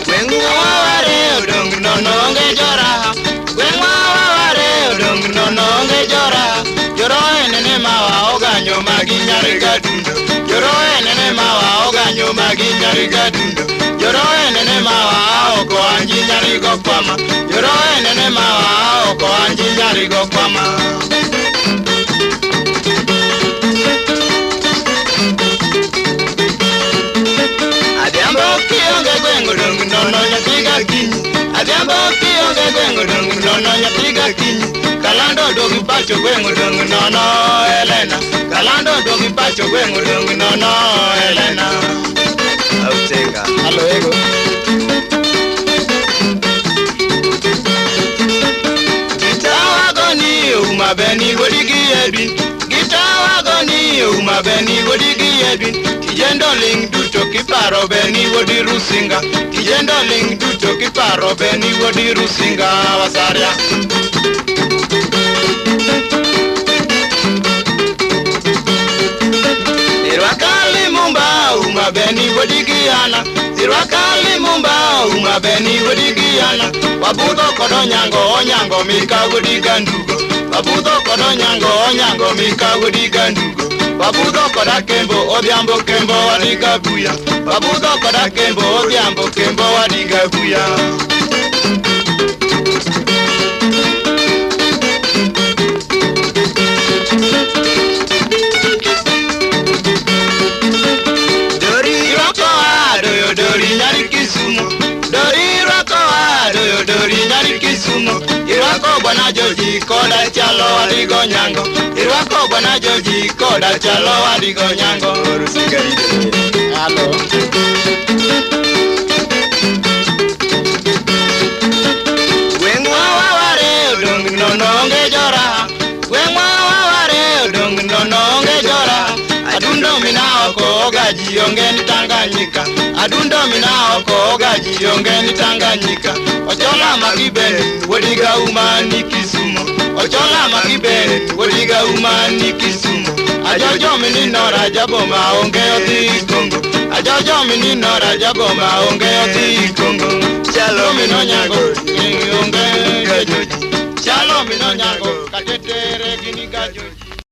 Gweng'wa waware odong' nono onge joraha. Gweng'wa waware odong' nono onge joraha. Jorohe nene mawa oganyo magi nyar gadundo. Jorohe nene mawa oganyo magi nyar gadundo. Jorohe nene mawa oko anji nyar gokwama. Jorohe nene mawa oko anji nyar gokwama. Adhiambo kionge gweng' odong' nono nyathi gakinyi. Adhiambo kionge gweng' odong' nono nyathi gakinyi. Kalando oduogi pacho gweng' odong' nono Elena. Kalando oduogi pacho gweng' odong' nono Elena. Autenga. Halo ego. Gitawa goni uma beni godi gi Edwin. Gitawa goni uma beni godi gi Edwin. Kijendo ling duto kiparo beni godi Rusinga. Kijendo ling duto kiparo beni godi Rusinga wasaria. Irwakali mumba uma beni godi gi ana. Irwakali mumba uma beni godi gi ana. Wabudho kod onyango onyango mika godi gandugo. Wabudho kod onyango onyango mika godi gandugo. Wabudho kod akembo odhiambo kembo wadiga buya. Wabudho kod akembo odhiambo kembo wadiga buya. Dori irwako adoyo dori nyari Kisumo. Dori irwako adoyo dori nyari Kisumo. Irwako bwana Joji koda chalo wadigo nyango. Irwako bwana Joji koda chalo wadigo nyango. Rusinga ide. Halo. Gweng'wa waware odong' nono onge joraha. Gweng'wa waware odong' nono onge joraha. Adundo mina oko ogaji onge ni Tanganyika. Adundo mina oko ogaji onge ni Tanganyika. Ochola magibeni wodiga uma ni Kisumo. Ochola magibeni wodiga uma ni Kisumo. Ajojo minino rajaboma onge odhi Kongo. Ajojo minino rajaboma onge odhi Kongo. Chalo Mino nyango onge gajoji. Chalo mino nyango katetere gini gajoji.